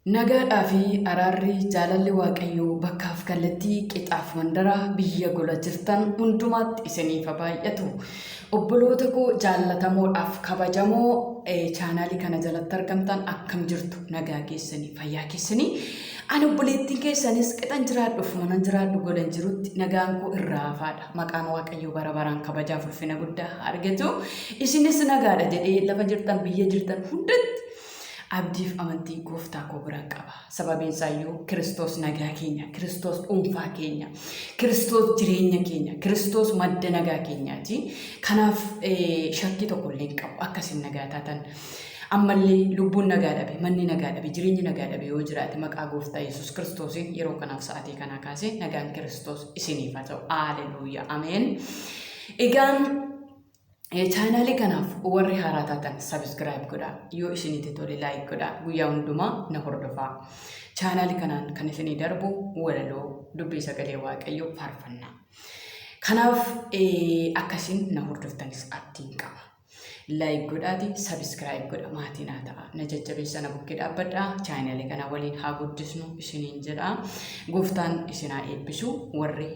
Nagaadhaa fi araarri jaalalli Waaqayyoo bakkaaf kallattii qixaaf mandara biyya gola jirtan hundumaatti isiniif haa baay'atu. Obboloota koo jaallatamoodhaaf kabajamoo chaanaalii kana jalatti argamtan akkam jirtu nagaa keessanii fayyaa keessanii. Ani obboleettiin keessanis qixan jiraadhuuf manan jiraadhu golan jirutti nagaan koo irraa hafaadha. Maqaan Waaqayyoo bara baraan kabajaaf ulfina guddaa haa argatu. Isinis nagaadha jedhee lafa jirtan biyya jirtan hundatti Abdiif amantii gooftaa koo biraan qaba. Sababiin isaa iyyuu Kiristoos nagaa keenya, Kiristoos dhuunfaa keenya, Kiristoos jireenya keenya, Kiristoos madda nagaa keenyaati. Kanaaf shakkii tokko illee hin qabu akka isin nagaa taatan. Ammallee lubbuun nagaa dhabe, manni nagaa dhabe, jireenyi nagaa dhabe yoo jiraate maqaa gooftaa Yesuus Kiristoosiin yeroo kanaaf sa'aatii kanaa kaasee nagaan Kiristoos isiniif haa ta'u. Haleluuyaa. Ameen. Egaan Chaanaalii kanaaf warri haaraa taatan subscribe godhaa. Yoo isinitti tole like godhaa. Guyyaa hundumaa na hordofaa. Chaanaalii kanaan kan isinii darbu walaloo dubbii sagalee waaqayyoo faarfannaa. Kanaaf akkasiin na hordoftanis abdiin qaba. Like godhaati subscribe godha maatii naa ta'a. Na jajjabeessa na bukkee dhaabbadha. Chaanaalii kana waliin haa guddisnu isiniin jedha. Gooftaan isin haa eebbisu warri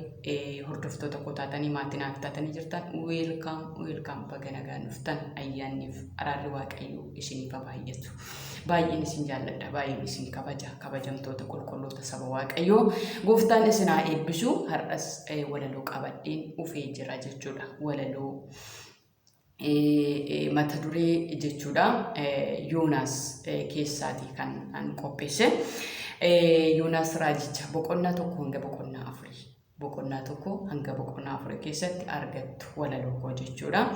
Hordoftoota koo taatanii maatii naaf taatanii jirtan welcome welcome baga nagaan dhuftan ayyaanniif araarri waaqayyoo isiniif haa baay'atu. Baay'een isin jaalladha baay'een isin kabaja kabajamtoota qulqulloota saba waaqayyoo gooftaan isin haa eebbisu har'as walaloo qabadheen dhufee jira jechuudha walaloo mata duree jechuudha Yoonaas keessaati kan an qopheesse. Yoonaas raajicha boqonnaa 1 hanga boqonnaa afurii boqonnaa 1 hanga boqonnaa afurii keessatti argattu walaloo koo jechuudha.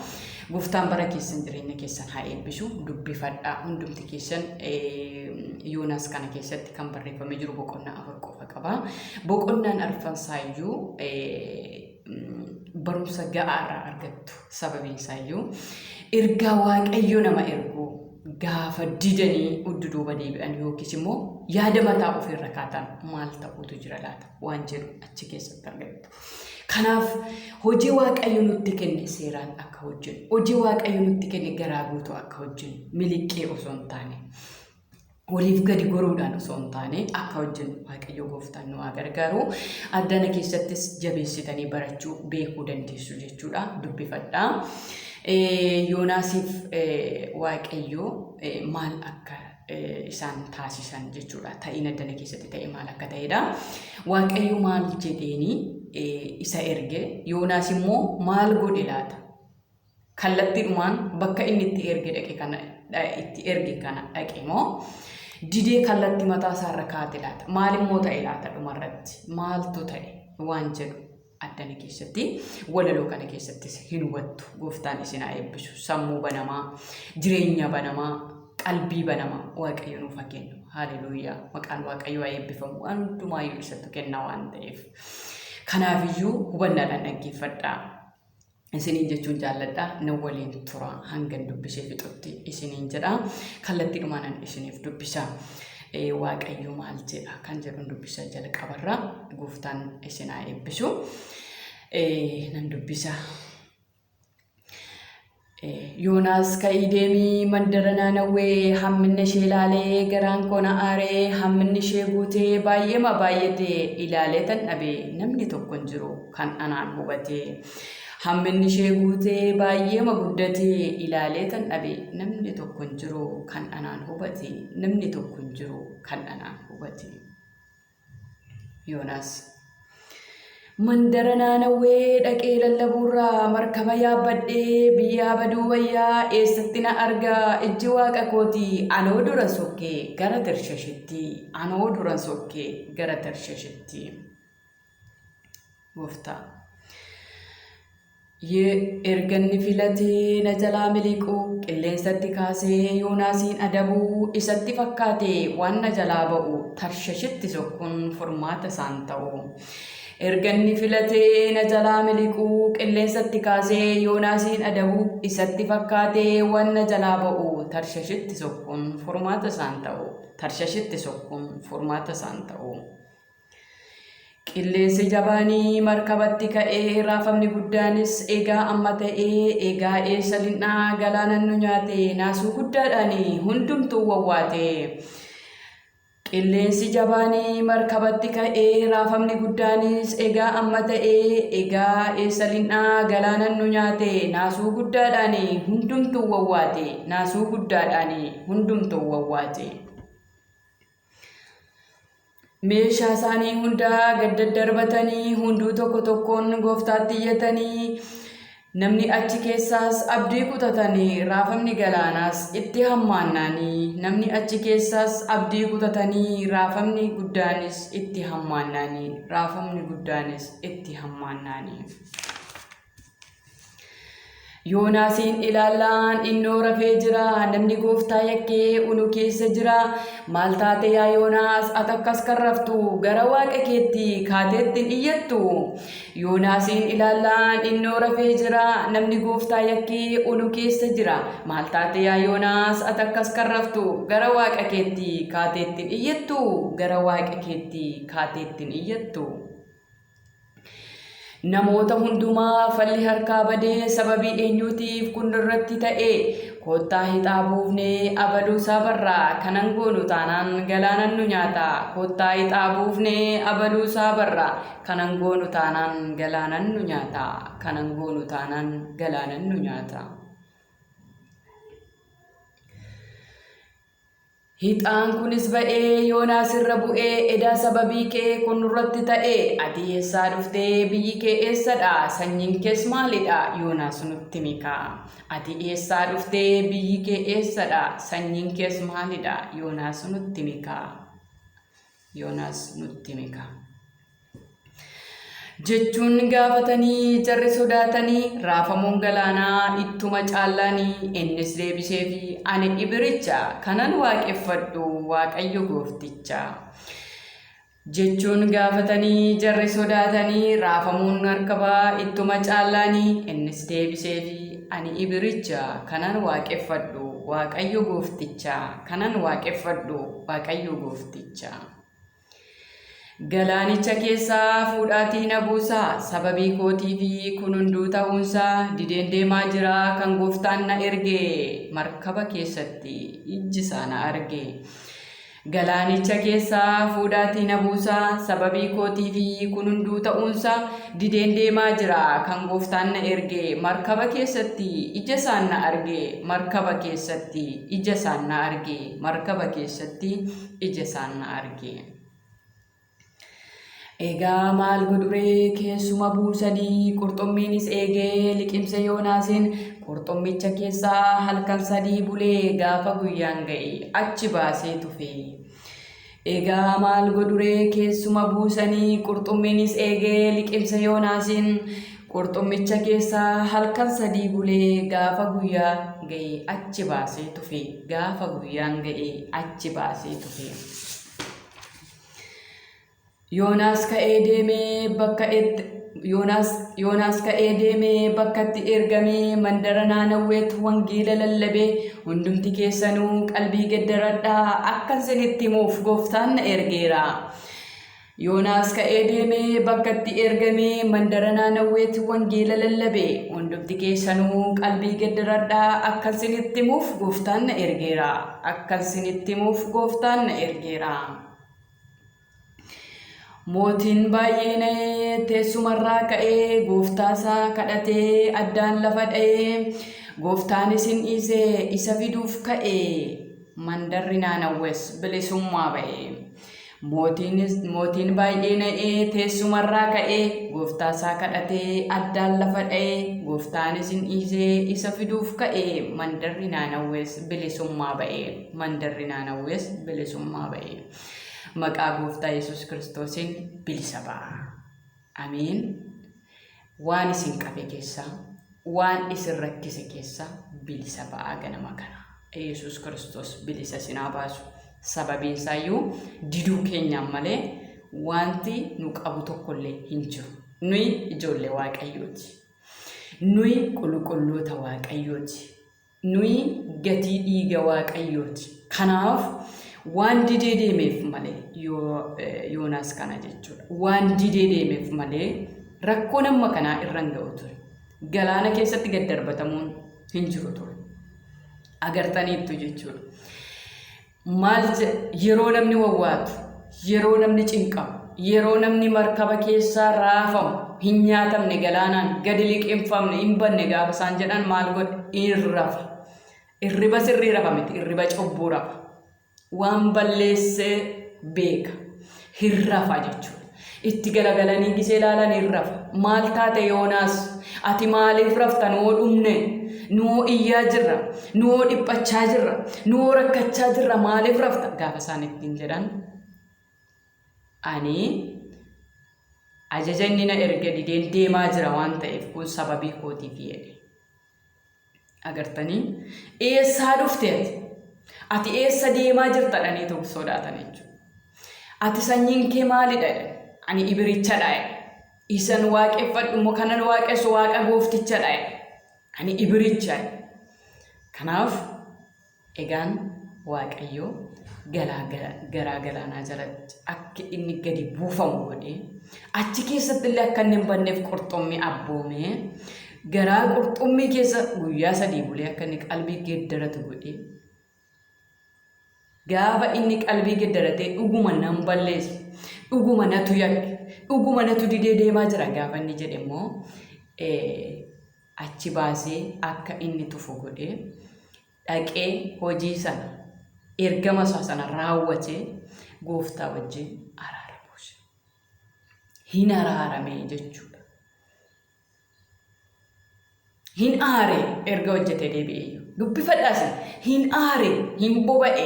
Gooftaan bara keessan jireenya keessan haa eebbisu dubbifadhaa hundumti keessan Yoonaas kana keessatti kan barreeffamee jiru boqonnaa 4 qofa qaba. Boqonnaan arfansaayyuu barumsa ga'aa irraa argattu. Sababiin isaayyuu ergaa Waaqayyo nama ergu gaafa didanii udduduuba deebi'an yookiis immoo yaada mataa ofiirra kaatan maal ta'uutu jira laata waan jedhu achi keessatti argattu. Kanaaf hojii Waaqayyo nutti kenne seeraan akka hojjennu, hojii Waaqayyo nutti kenne garaa guutuu akka hojjennu, miliqqee osoo hin taane. Waliif gadi goruudhaan osoo hin taane akka hojjennu Waaqayyo gooftaan nu haa gargaaru. Addana keessattis jabeessitanii barachuu beekuu dandeessu jechuudha. Dubbifadhaa. Yoonaasiif Waaqayyo maal akka isaan taasisan jechuudha. Ta'iin addana keessatti ta'e maal akka ta'edha. Waaqayyo maal jedheeni isa erge Yoonaas immoo maal godhe laata? Kallattiidhumaan bakka inni itti erge dhaqe kana itti erge kana dhaqe moo didee kallatti mataa isaarra kaate laata? Maal immoo ta'e laata dhumarratti? Maaltu ta'e waan jedhu addana keessatti walaloo kana keessattis hin hubattu. Gooftaan isin haa eebbisu. Sammuu banamaa, jireenya banamaa, qalbii banamaa Waaqayyo nuuf haa kennu. Haleluuyaa. Maqaan Waaqayyoo haa eebbifamu. Waan hundumaayyuu isatu kenna waan ta'eef. Kanaafiyyuu hubannaadhaan dhaggeeffadhaa. Isiniin jechuun jaalladha. Na waliin tura hangan dubbisee fixutti isiniin jedha. Kallattiidhumaanan isiniif dubbisa. Waaqayyo maal jedha kan jedhuun dubbisa jalqabarra. Gooftaan isin haa eebbisu. Nan dubbisa. Yoonaas ka'ii deemii mandara Naanawwee hamminna ishee ilaalee garaan koo na aaree hamminni ishee guutee baay'eema baay'ate ilaalee tan dhabe namni tokko hin jiru kan anaan hubate hamminni ishee guutee baay'eema guddate ilaalee tan dhabe namni tokko hin jiru kan anaan hubate namni tokko hin jiru kan anaan hubate. Yoonaas. Mandara Naanawwee dhaqee lallabuurraa markaba yaabbadhee biyyaa baduu wayyaa eessatti na argaa ijji waaqa kootii anoo duran sokkee gara Tarshashitti anoo duran sokkee gara Tarshashitti. Gooftaa. Ye Erga inni filatee na jalaa miliqu, qilleensatti kaasee Yoonaasiin adabuu isatti fakkaate waan na jalaa ba'u Tarshashitti sokkuun furmaata isaan ta'u. Erga inni filatee na jalaa miliqu, qilleensatti kaasee Yoonaasiin adabuu isatti fakkaate waan na jalaa ba'u Tarshashitti sokkuun furmaata isaan ta'u. Tarshashitti sokkuun furmaata isaan ta'u. Qilleensi jabaani markabatti ka'ee, raafamni guddaanis egaa amma ta'ee, egaa eessa linnaa galaanan nu nyaate, naasuu guddaadhaan hundumtuu wawwaate. Qilleensi jabaanii markabatti ka'ee raafamni guddaanis egaa amma ta'ee egaa eessa linnaa galaanan nu nyaate naasuu guddaadhaani hundumtuu wawwaate naasuu guddaadhaani hundumtuu wawwaate. Meeshaa isaanii hundaa gad daddarbatanii hunduu tokko tokkoon gooftaatti iyyatanii namni achi keessaas abdii kutatanii raafamni galaanaas itti hammaannaanii namni achi keessaas abdii kutatanii raafamni guddaanis itti hammaannaanii raafamni guddaanis itti hammaannaanii. Yoonaasiin ilaallaan innoo rafee jira, namni gooftaa yakkee unu keessa jira. Maal taate yaa Yoonaas, ati akkas kan raftu, gara waaqa keetti kaateetti hin iyyattu. Yoonaasiin ilaallaan innoo rafee jira, namni gooftaa yakkee unu keessa jira. Maal taate yaa Yoonaas, ati akkas kan raftu, gara waaqa keetti kaateetti hin iyyattu, gara waaqa keetti kaateetti hin iyyattu. Namoota hundumaa falli harkaa badee sababii eenyuutiif kun irratti ta'e koottaa hixaa buufnee abaluu isaa barraa kanan goonu taanaan galaanan nu nyaata koottaa hixaa buufnee abaluu isaa barraa kanan goonu taanaan galaanan nu nyaata kanan goonu taanaan galaanan nu nyaata. Hixaan kunis ba'ee Yoonaas irra bu'ee edaa sababii kee kun nurratti ta'e ati eessaa dhuftee biyyi kee eessadha sanyiin kees maalidha Yoonaas nutti mikaa ati eessaa dhuftee biyyi kee eessadha sanyiin kees maalidha Yoonaas nutti mikaa Yoonaas nutti mikaa. Jechuun gaafatanii jarri sodaatanii raafamuun galaanaa ittuma caallaanii innis deebiseefi ani Ibiricha kanan waaqeffadhu Waaqayyo goofticha. Jechuun gaafatanii jarri sodaatanii raafamuun markabaa ittuma caallaanii innis deebiseefi ani Ibiricha kanan waaqeffadhu Waaqayyo goofticha kanan waaqeffadhu Waaqayyo goofticha. Galaanicha keessaa fuudhaatii na buusaa, sababii kootii fi kun hunduu ta'uunsaa dideen deemaa jira kan gooftaan na erge markaba keessatti ijji isaa na arge. Galaanicha keessaa fuudhaatii na buusaa, sababii kootii fi kun hunduu ta'uunsaa dideen deemaa jira kan gooftaan na erge markaba keessatti ija isaan na arge markaba keessatti ija isaan na arge markaba keessatti ija isaan na arge. Egaa maal godhuree keessuma buusanii qurxummiinis eegee liqimse Yoonaasiin qurxummicha keessaa halkan sadii bulee gaafa guyyaan ga'e achi baasee tufe. Egaa maal godhuree keessuma buusanii qurxummiinis eegee liqimse Yoonaasiin qurxummicha keessaa halkan sadii bulee gaafa guyyaa ga'e achi baasee tufe gaafa guyyaan ga'e achi baasee tufe. Yoonaas ka'ee deemee bakka itti Yoonaas Yoonaas ka'ee deemee bakka itti ergamee mandara Naanawweetti wangeela lallabee hundumti keessanuu qalbii geddaradhaa akkan isinitti himuuf gooftaan na ergeera. Yoonaas ka'ee deemee bakka itti ergamee mandara Naanawweetti wangeela lallabe hundumti keessanuu qalbii geddaradhaa akkan isinitti himuuf gooftaan na ergeera. Akkan isinitti himuuf gooftaan na ergeera. Mootiin baay'ee na'ee teessumarraa ka'ee gooftaasaa kadhatee addaan lafa dha'ee gooftaan isin dhiisee isa fiduuf ka'ee mandarri Naanawwes bilisummaa ba'e. Mootiin baay'ee na'ee teessumarraa ka'ee gooftaasaa kadhatee addaan lafa dha'ee gooftaan isin dhiisee isa fiduuf ka'ee mandarri Naanawwes bilisummaa ba'e. Mandarri Naanawwes bilisummaa ba'e. Maqaa gooftaa Yesuus Kiristoosiin bilisa ba'a. Ameen. Waan isin qabe keessaa, waan isin rakkise keessaa bilisa ba'aa ganama kana. Yesuus Kiristoos bilisa isin haa baasu. Sababiin isaayyuu diduu keenyaan malee wanti nu qabu tokkollee hin jiru. Nuyi ijoollee Waaqayyooti. Nuyi qulqulloota Waaqayyooti. Nuyi gatii dhiiga Waaqayyooti. Kanaaf waan didee deemeef malee Yoonaas kana jechuudha. Waan didee deemeef malee rakkoon amma kanaa irra hin ga'u ture. Galaana keessatti gad darbatamuun hin jiru ture. Agartaniittu jechuudha. Maal jedha? Yeroo namni wawwaatu, yeroo namni cinqamu, yeroo namni markaba keessaa raafamu, hin nyaatamne galaanaan, gadi liqimfamne, hin banne gaafa isaan jedhan maal godhe? In rafa. Irriba sirrii rafa miti, irriba cubbuu rafa. Waan balleesse beeka. Hin rafa jechuudha. Itti galagalanii gisee ilaalan hin rafa. Maal taate Yoonaas? Ati maaliif rafta? Nu'oo dhumne. Nu'oo iyyaa jirra. Nu'oo dhiphachaa jirra. Nu'oo rakkachaa jirra. Maaliif rafta? Gaafa isaan ittiin jedhan ani ajaja inni na erge dideen deemaa jira waan ta'eef kun sababii kootiif jedhe. Agartanii? Eessaa dhufte ati? Ati eessa deemaa jirta dhanii ta'u sodaatan jechuudha. Ati sanyiin kee maalidha jedhan? Ani Ibirichadha jedhe. Isan waaqeffadhu immoo kanan waaqessu waaqa gooftichadha jedhe. Ani Ibiricha jedhe. Kanaaf Egaan Waaqayyo galaa garaa galaanaa jalatti akka inni gadi buufamu godhee achi keessatti illee akka inni hin badneef qurxummii abboomee garaa qurxummii keessa guyyaa 3 bulee akka inni qalbii geeddaratu godhee gaafa inni qalbii geeddaratee dhuguma nan balleesse dhuguma natu yakke dhuguma natu didee deemaa jira gaafa inni jedhe immoo achi baasee akka inni tufu godhee dhaqee hojii sana ergama isaa sana raawwatee gooftaa wajjin araara buuse. Hin araarame jechuudha. Hin aare erga hojjetee deebi'ee iyyuu. Dubbifadhaas hin aare hin boba'e.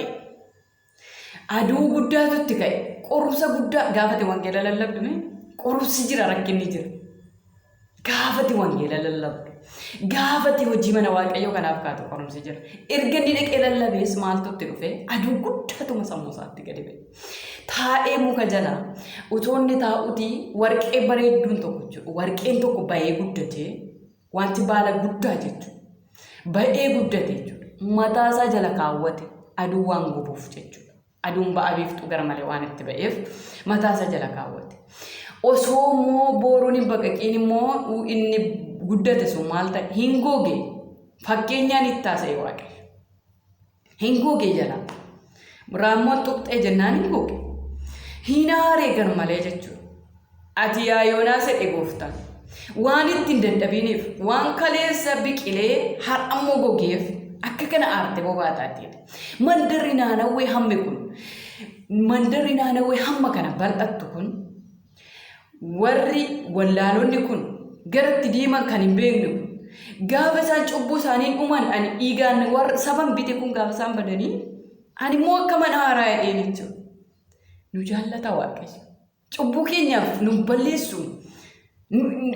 Aduu guddaatu itti ka'e. Qorumsa guddaa gaafate wangeela lallabdu mee? Qorumsi jira rakkinni jira. Gaafati wangeela lallabdu. Gaafati hojii mana waaqayyoo kanaaf kaatu qorumsi jira. Erga inni dhaqee lallabees maaltu itti dhufe? Aduu guddaatuma sammuu isaatti gadi ba'e. Taa'ee muka jala utoo inni taa'utii warqee bareedduun tokko jechuudha. Warqeen tokko ba'ee guddatee Wanti baala guddaa jechuudha. Ba'ee guddate jechuudha. Mataa isaa jala kaawwate aduu waan gubuuf jechuudha. Aduun ba'a biiftuu gara malee waan itti ba'eef mataa isaa jala kaawwate. Osoo immoo booruun hin baqaqiin immoo inni guddate sun maal ta'e hin goge. Fakkeenyaan itti haasa'e Waaqayyo. Hin goge jala. Raammoon tuqxee jennaan hin goge. Hin aaree garmalee jechuudha. Ati yaa Yoonaas jedhe gooftaan. Waan itti hin dadhabiniif, waan kaleessa biqilee har'ammoo gogeef akka kana aarte bobaataatti jedhe. Mandarri Naanawwee hammi kun, mandarri Naanawwee hamma kana bal'attu kun, Warri wallaalonni kun gara itti deeman kan hin beekne kun gaafa isaan cubbuu isaanii dhuman ani dhiigaan warra saban bite kun gaafa isaan badanii ani immoo akka mana haaraa jedheen jechuudha. Nu jaallata Waaqayyo. Cubbuu keenyaaf nu balleessuun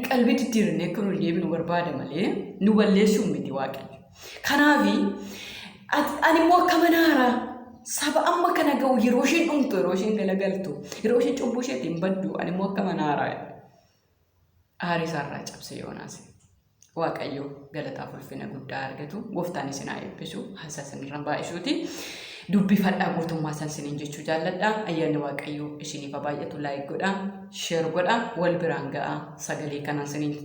qalbii diddiirannee akka nu deebinu barbaada malee nu balleessuun miti Waaqayyo. Kanaafi ani immoo akka mana haaraa saba amma kana ga'u yeroo isheen dhumtu yeroo isheen galagaltu yeroo isheen cubbuu isheetiin baddu ani immoo akka mana haaraa aarii isaarraa cabse Yoonaas. Waaqayyo galataaf ulfina guddaa argatu gooftaan isin haa eebbisu haasaa isinirra baay'isuuti. Dubbifadhaa guutummaa isaan isiniin jechuu jaalladha. Ayyaanni Waaqayyoo isiniif haa baay'atu laayik godhaa, sheer godhaa, wal biraan ga'aa sagalee kanaan isiniin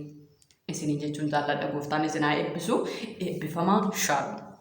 isiniin jechuun jaalladha. Gooftaan isin haa eebbisu. Eebbifamaa. Shaaloom.